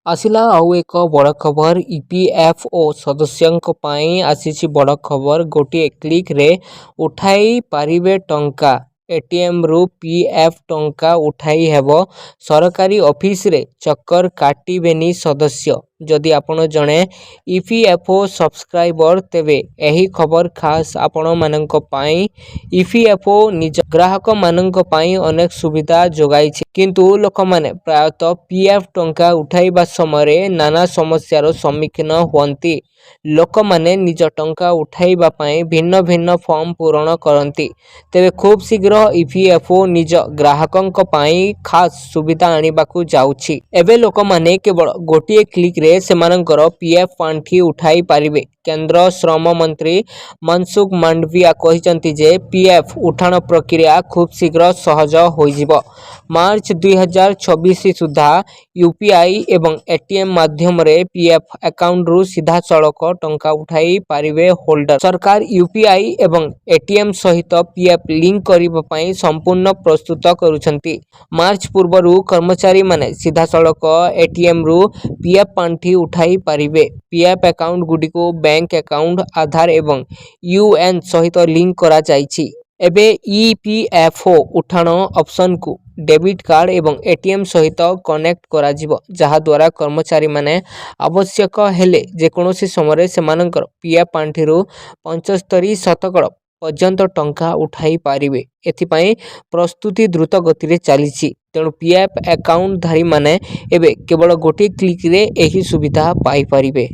ଆସିଲା ଆଉ ଏକ ବଡ଼ ଖବର। ଇପିଏଫ୍ଓ ସଦସ୍ୟଙ୍କ ପାଇଁ ଆସିଛି ବଡ଼ ଖବର। ଗୋଟିଏ କ୍ଲିକ୍ରେ ଉଠାଇ ପାରିବେ ଟଙ୍କା। ଏଟିଏମ୍ରୁ ପିଏଫ୍ ଟଙ୍କା ଉଠାଇ ହେବ। ସରକାରୀ ଅଫିସରେ ଚକ୍କର କାଟିବେନି ସଦସ୍ୟ। ଯଦି ଆପଣ ଜଣେ ଇପିଏଫ୍ଓ ସବସ୍କ୍ରାଇବର, ତେବେ ଏହି ଖବର ଖାସ୍ ଆପଣମାନଙ୍କ ପାଇଁ। ଇପିଏଫ୍ଓ ନିଜ ଗ୍ରାହକମାନଙ୍କ ପାଇଁ ଅନେକ ସୁବିଧା ଯୋଗାଇଛି। କିନ୍ତୁ ଲୋକମାନେ ପ୍ରାୟତଃ ପିଏଫ୍ ଟଙ୍କା ଉଠାଇବା ସମୟରେ ନାନା ସମସ୍ୟାର ସମ୍ମୁଖୀନ ହୁଅନ୍ତି। ଲୋକମାନେ ନିଜ ଟଙ୍କା ଉଠାଇବା ପାଇଁ ଭିନ୍ନ ଭିନ୍ନ ଫର୍ମ ପୂରଣ କରନ୍ତି। ତେବେ ଖୁବ୍ ଶୀଘ୍ର ଇପିଏଫ୍ଓ ନିଜ ଗ୍ରାହକଙ୍କ ପାଇଁ ଖାସ୍ ସୁବିଧା ଆଣିବାକୁ ଯାଉଛି। ଏବେ ଲୋକମାନେ କେବଳ ଗୋଟିଏ କ୍ଲିକ୍ରେ ସେମାନଙ୍କର ପିଏଫ୍ ପାଣ୍ଠି ଉଠାଇ ପାରିବେ। କେନ୍ଦ୍ର ଶ୍ରମ ମନ୍ତ୍ରୀ ମନସୁଖ ମାଣ୍ଡଭିଆ କହିଛନ୍ତି ଯେ ପିଏଫ୍ ଉଠାଣ ପ୍ରକ୍ରିୟା ଖୁବ୍ ଶୀଘ୍ର ସହଜ ହୋଇଯିବ। ମାର୍ଚ୍ଚ 2026 ସୁଦ୍ଧା ୟୁପିଆଇ ଏବଂ ଏଟିଏମ୍ ମାଧ୍ୟମରେ ପିଏଫ୍ ଆକାଉଣ୍ଟରୁ ସିଧାସଳଖ ଟଙ୍କା ଉଠାଇ ପାରିବେ ହୋଲ୍ଡର। ସରକାର ୟୁପିଆଇ ଏବଂ ଏଟିଏମ୍ ସହିତ ପିଏଫ୍ ଲିଙ୍କ କରିବା ପାଇଁ ସମ୍ପୂର୍ଣ୍ଣ ପ୍ରସ୍ତୁତ କରୁଛନ୍ତି। ମାର୍ଚ୍ଚ ପୂର୍ବରୁ କର୍ମଚାରୀମାନେ ସିଧାସଳଖ ଏଟିଏମ୍ରୁ ପିଏଫ୍ ପାଣ୍ଠି ଉଠାଇ ପାରିବେ। ପିଏଫ୍ ଆକାଉଣ୍ଟଗୁଡ଼ିକୁ ବ୍ୟାଙ୍କ ଆକାଉଣ୍ଟ, ଆଧାର ଏବଂ ୟୁଏଏନ୍ ସହିତ ଲିଙ୍କ କରାଯାଇଛି। ଏବେ ଇପିଏଫ୍ଓ ଉଠାଣ ଅପସନକୁ ଡେବିଟ୍ କାର୍ଡ ଏବଂ ଏଟିଏମ୍ ସହିତ କନେକ୍ଟ କରାଯିବ, ଯାହାଦ୍ୱାରା କର୍ମଚାରୀମାନେ ଆବଶ୍ୟକ ହେଲେ ଯେକୌଣସି ସମୟରେ ସେମାନଙ୍କର ପିଏଫ୍ ପାଣ୍ଠିରୁ 75% ପର୍ଯ୍ୟନ୍ତ ଟଙ୍କା ଉଠାଇ ପାରିବେ। ଏଥିପାଇଁ ପ୍ରସ୍ତୁତି ଦ୍ରୁତ ଗତିରେ ଚାଲିଛି। ତେଣୁ ପିଏଫ୍ ଆକାଉଣ୍ଟଧାରୀମାନେ ଏବେ କେବଳ ଗୋଟିଏ କ୍ଲିକ୍ରେ ଏହି ସୁବିଧା ପାଇପାରିବେ।